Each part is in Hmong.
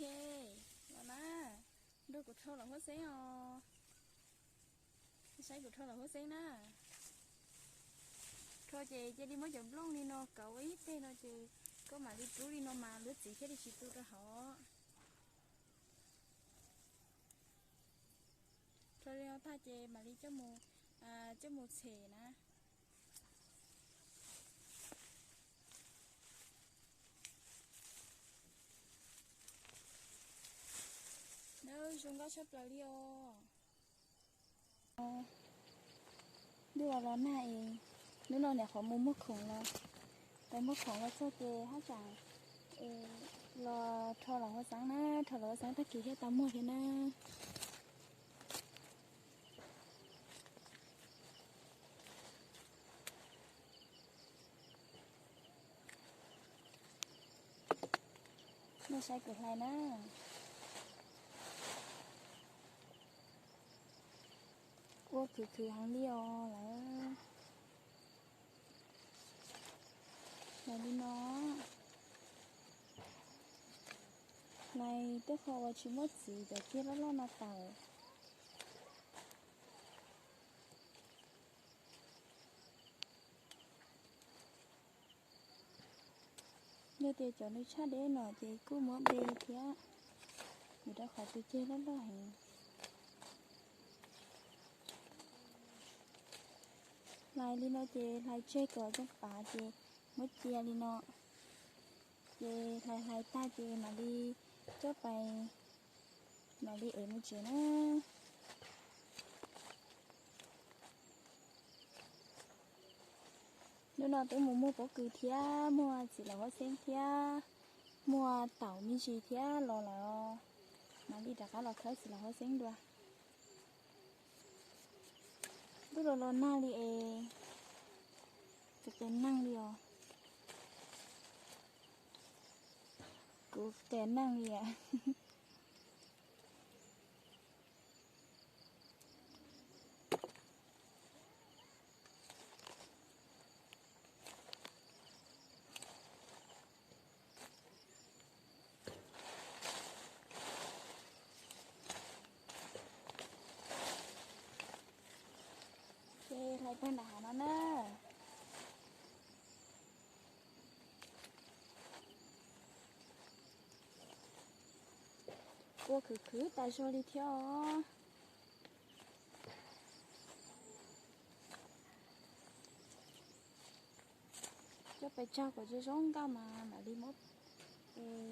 Ok, los na, nrog kuv rho los huab xeeb os. Saib kuv rho los huab xeeb na. Rho ces cia li muab cov nplooj li no kauv ua ib teg no ces koj mam li rub li no mas lub txiv thiaj li tsis tu rau hauv. Rho li no tag ces mam li coj mus, coj mus txhem na. Nws zoo nkauj tshaj plaws li os. Ntuj los los nag es, hnub no niam qhuav mus muag khoom los, pais muag khoom los txog ces haj tseem los rho los huab xeeb na, rho los huab xeeb tag kis thiaj tau muag thiab na. Nej saib kuv hlais na. Ua khwv khwv heev li os lawm. Hlais li no, hlais tej qho uas tsis muaj txiv cov ceg loj loj no tawm. Yog tias cov nws tshaj deb no ces kuj muab de thiab, vim rau qhov tus ceg loj loj heev. Hlais li no ces hlais tseg kom cov pav ces muab cia li no, ces hlais hlais tag ces mam li coj pais, mam li ev mus tsev na. Hnub no twb mus muag pob kws thiab muag txiv laus huab xeeb thiab muag taum me ntsis thiab los lawm, mam li rov qab los khawb txiv laus huab xeeb dua. Ntuj los los nag li es, qias qias neeg li os. Kuv qias neeg li as. Ces hlais tag nram hav no na. Ua khwv khwv tas zog li thiab os. Coj pais tsau kom zoo zoo nkauj mas mam li muab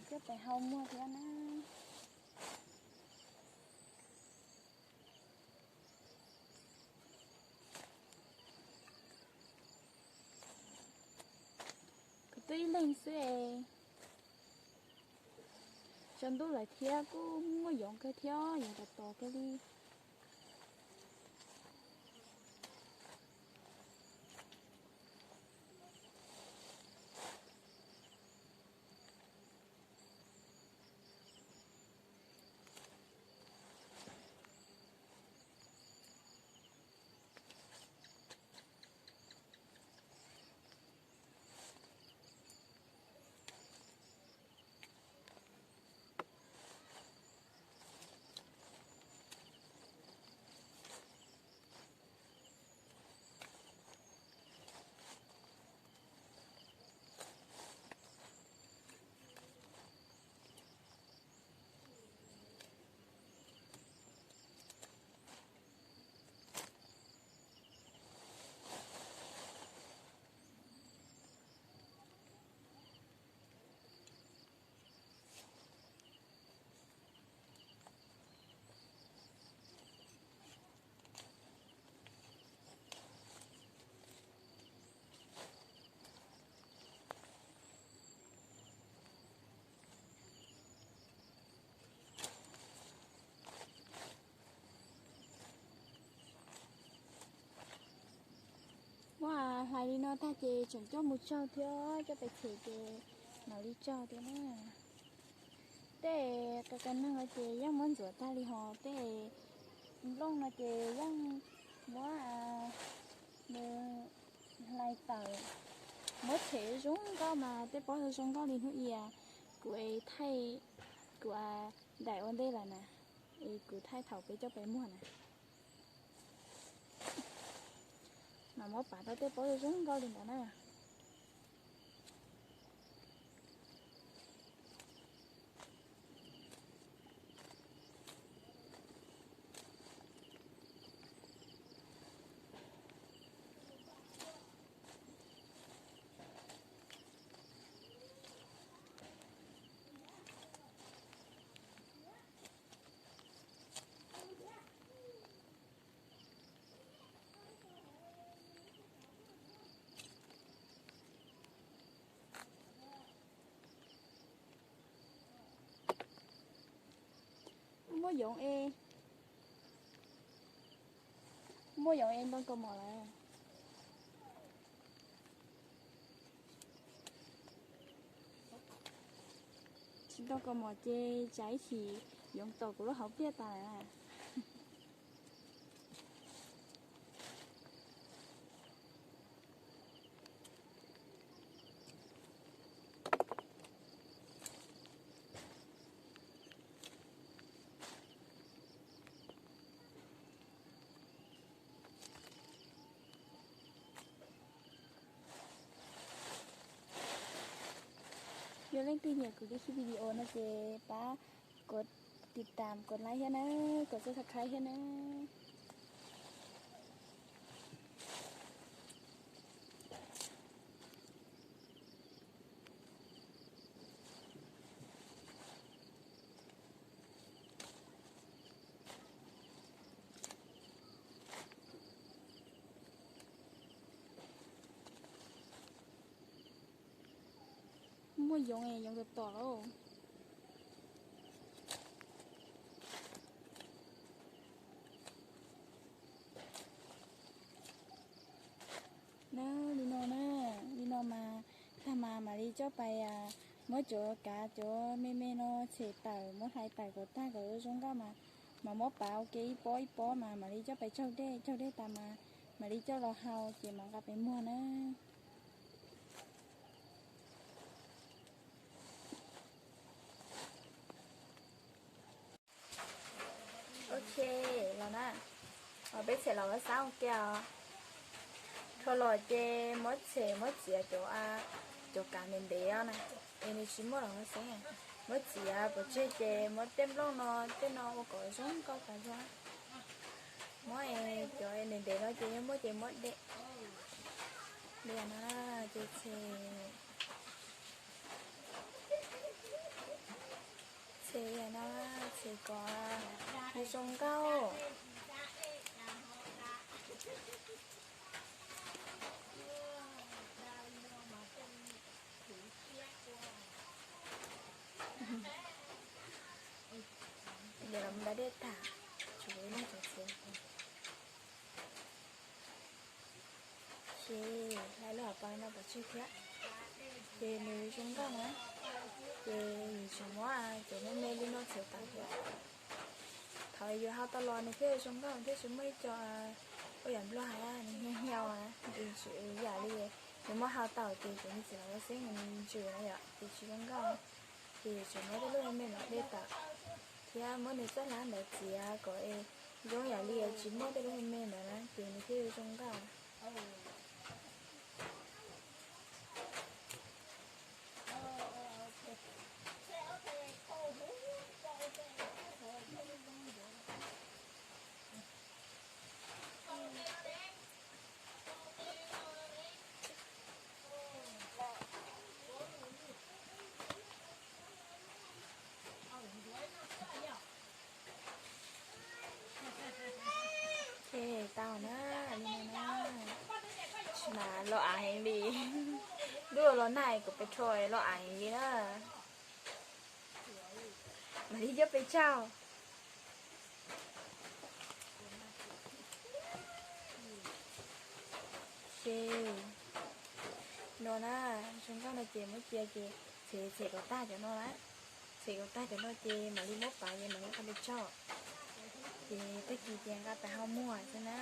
coj pais hau muag thiab na. Kuv twb ib leeg xwb es, tsaus ntuj lawm thiab kuj muaj yoov kawg thiab, yoov tas tos kawg li. Ua, hlais li no tag ces tseem coj mus tsau thiab, coj pais them ces mam li tsau thiab na. Tej qias qias neeg no ces yeej muab ntxuav tag li hos, tej nplooj no ces yeej muab hlais tawm, muab them zoo nkauj mas tej pob zoo nkauj li hnub i kuv es thaij Kuv daim ua ntej lawm na, es kuv thaij thaum peb coj pais muag na. Mas muab pav rau tej pob zoo nkauj li ntawd na. Muaj yoov es, muaj yoov es ntoo kaus mom lawm. Tsis ntoo kaus mom ces tsam ib chim yoov tom kuv lub hauv pliaj tas lawm na. Yog leej twg nyiam kuv li video no ces pab kov tiv tam, kov like thiab na, kov subscribe thiab na. Muaj yoov es yoov tom tom lauj. Na, li no na, li no mas tag mas mam li coj pais muab cov kav cov me me no tshem tawm, muab hlais tawm kom tag kom zoo nkauj mas, mas muab pav ua ke ib pob ib pob mas mam li coj pais tsaug dej, tsaug dej tas mas mam li coj los hau ces mam nqa pais muag na. Ok, los na, peb tshem los ua xab ua ke os. Rho los ces muab tshem muab txiav cov, cov kav ntev ntev na, es nws tsis muaj los ua xeeb. Muab txiav pov tseg ces muab tej nplooj no, tej no ua kom zoo nkauj tas zog. Muab cov ntev ntev no ces yog muaj ces muab de, de no ces tshem, tshem no, tshem kom zoo nkauj. Ces los da dej tag, tsuav ib leeg tsuav txiv. Ces hlais lub hauv paus no pov tseg thiab, ces nws zoo nkauj na. Ces yus tsuas muab cov me me li no tshem tawm thiab. Thaum yus hau tau los nws thiaj zoo nkauj, thiaj tsis muaj ib co, ua yam nplog hais nws hiau hiau na, ces yam li nws muab hau tau ces cov me txiv los ua xeeb nws ntsws na yom, ces tsis zoo nkauj. Ces yus tsuas muab tej lub me me no de tawm thiab muab nws txoj hlab ntawd txiav kom zoo yam li tsis muaj tej lub me me ntawd na ces nws thiaj zoo nkauj. Ces tau na, li no na. Tsis mas loj av heev li. Lub los nag kuv pes rho loj av heev li na. Mam li coj pes tsaug. Ces no na, zoo nkauj no ces muab cia ces tshem tshem kom tag cov no na. Tshem kom tag cov no ces mam li muab pav ces mam li nqa pes tsaug. Ces tag kis ces nqa pes hau muag xwb na.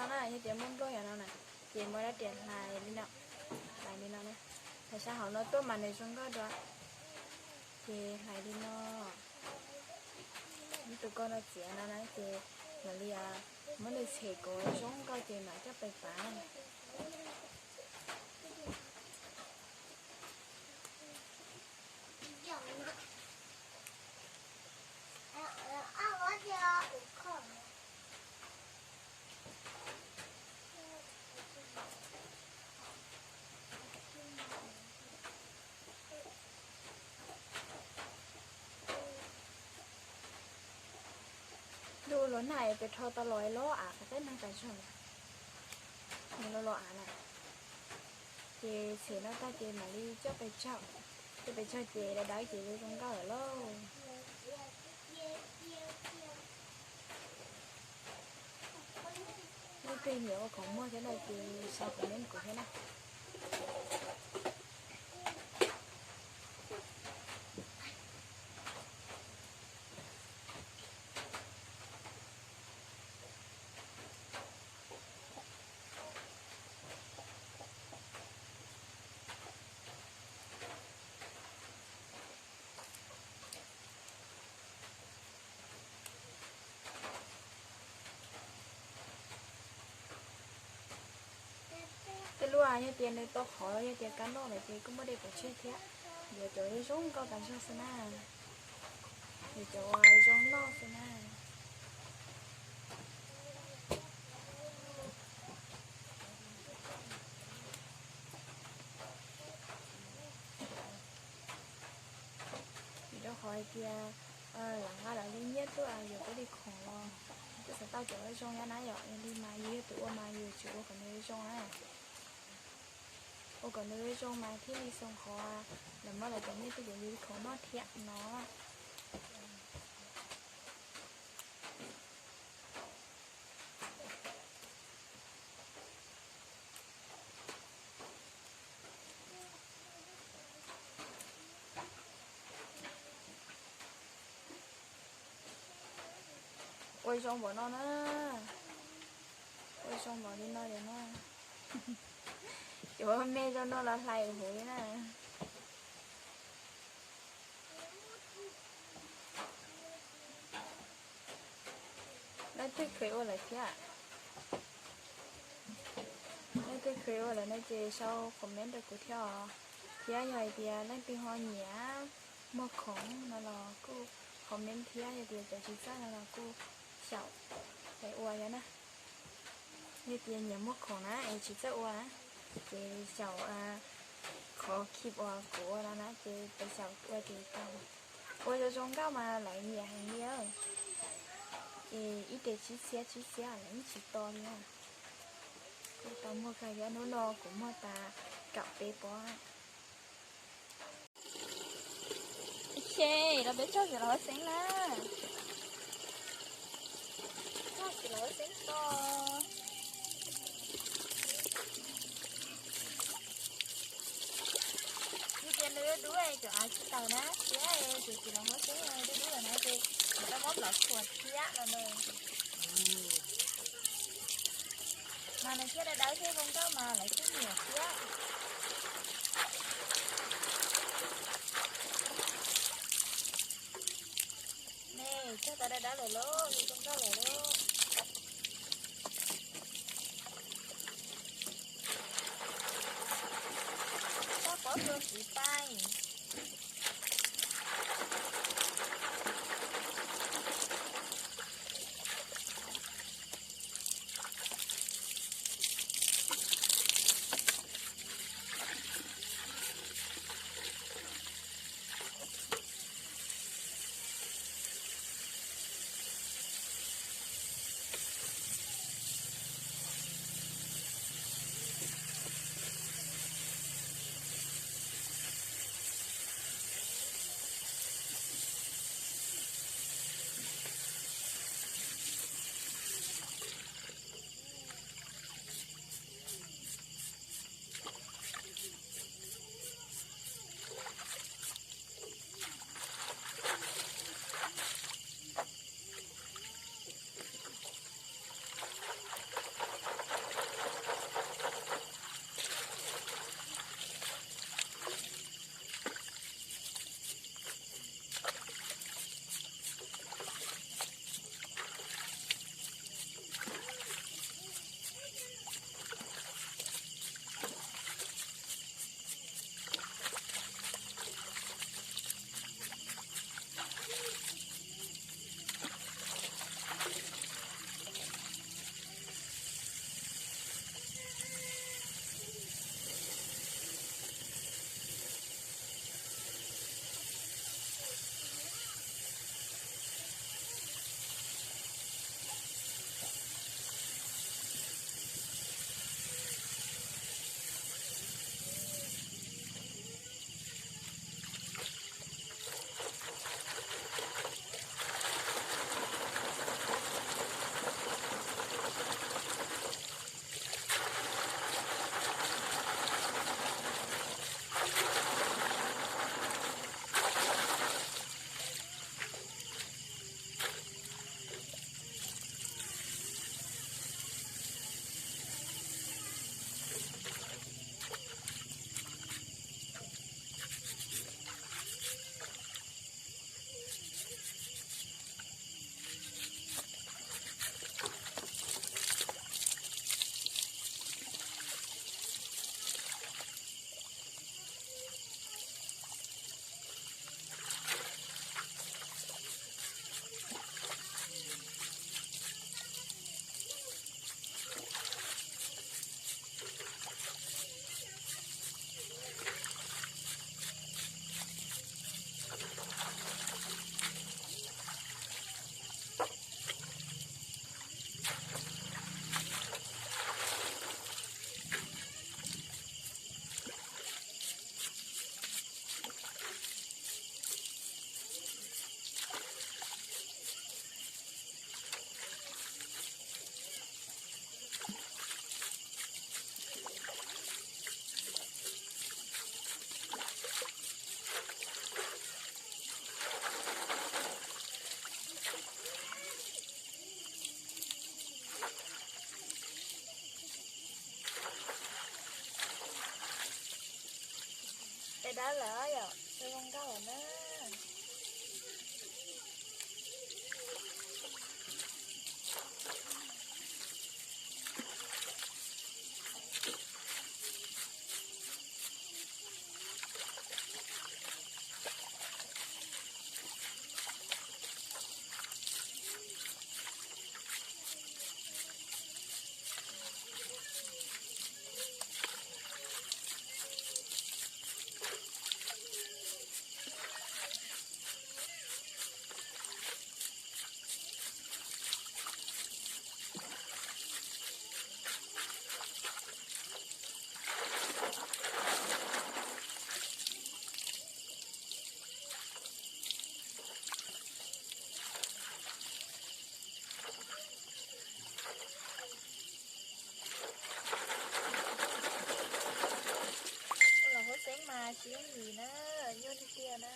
no na, yog tias muaj nplooj yam no na, ces muab dab riam hlais li no, hlais li no na. Hlais sab hauv no tuaj mas nws zoo nkauj dua. Ces hlais li no, ib tug koj no txiav no na, ces mam li muab nws tshem kom zoo nkauj ces mam coj pais pav. Lub los nag pes rho tau los loj av qhov teb neeg tas zog na, nws los los av na. Ces tshem no tag ces mam li coj pes tsawg, coj pes tsawg ces dawb dawb ces zoo nkauj lawm lauj. Leej twg nyiam ua khoom muag thiab no ces sau comment kuv thiab na. Tej lub yog tias nws tau qhov yog tias kab noj lawm ces kuj muaj dej pov tseg thiab. Yuav cov zoo nkauj tas zog xwb na. Yuav cov zoo noj xwb na. Vim rau qhov hais tias lam nqa lawv li nyiaj tuaj yuav peb li khoom los twb xav tau cov zoo yom na yom, yog li mas yus yog tus ua mas yus yuav tsum ua kom nws zoo na. Ua kom nws zoo mas thiaj li xoo qhov lawv muab lawv cov nyiaj tuaj yuav yus li khoom noj thiab no. Ua zoo npaum no na, ua zoo npaum li no yom na. Cov me zoo no los hlais huv li na. Leej twg kheev ua lawm thiab? Leej twg kheev ua lawm no ces sau comment rau kuv thiab os. Thiab yog hais tias leej twg ho nyiam muag khoom no los kuj comment thiab, yog tias cov tsis txawj no los kuj xyaum pais ua yom na. Yog tias nyiam muag khoom na es tsis txawj ua na, ces xyaum qhov clip uas kuv ua no na ces pais xyaum ua ces tau. Ua zoo zoo nkauj mas lawv nyiam heev li. Es ib tes tsib txhiab tsib txhiab lawv yeej tsis to li na. Kuj tau muag kawg thiab, hnub no kuv muag tas kaum peb pob. Ok, los peb txog txiv laus huab xeeb na. Txog txiv laus huab xeeb tod. Yog tias nws dub dub cov av tsis tawm na, thiab ces txiv laus huab xeeb dub dub lawm na ces kuv tau muab plov tshuam thiab los na. Mas nws thiaj dawb dawb thiab zoo nkauj mas lawv thiaj nyiam thiab. Ne, txog tau dawb dawb lawm lauj, zoo nkauj lawm lauj. Txhob pov tua txiv pai. Qab lawm yom, zoo nkauj na. Los huab xeeb mas tsis yooj yim na, nyuaj tiag tiag na.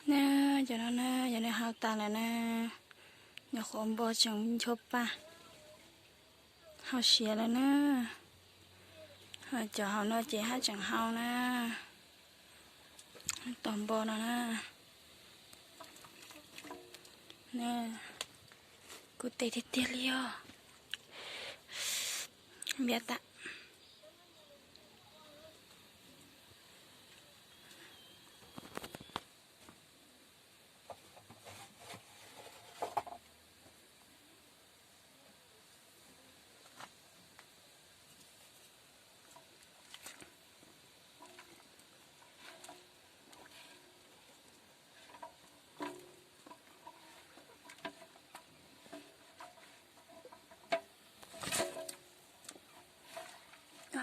Na, cov no na, cov no hau tas lawm na. Nyuam qhuav npo tseem ncho pa, hau siav lawm na. Cov hauv no ces haj tseem hau na. Tos npo no na. Kuv tes tiag tiag li os. Npiam tas.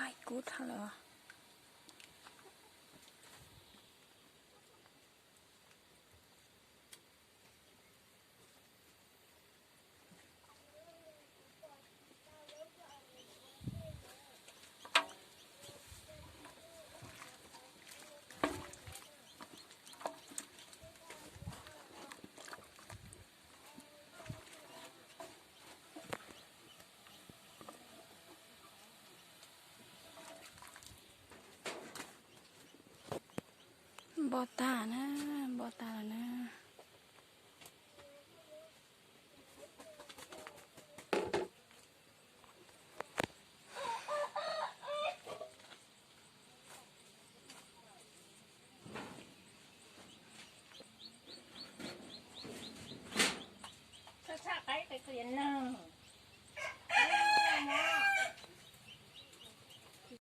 Ai, kub dhau lawm. Npo tag na, npo tag lawm na.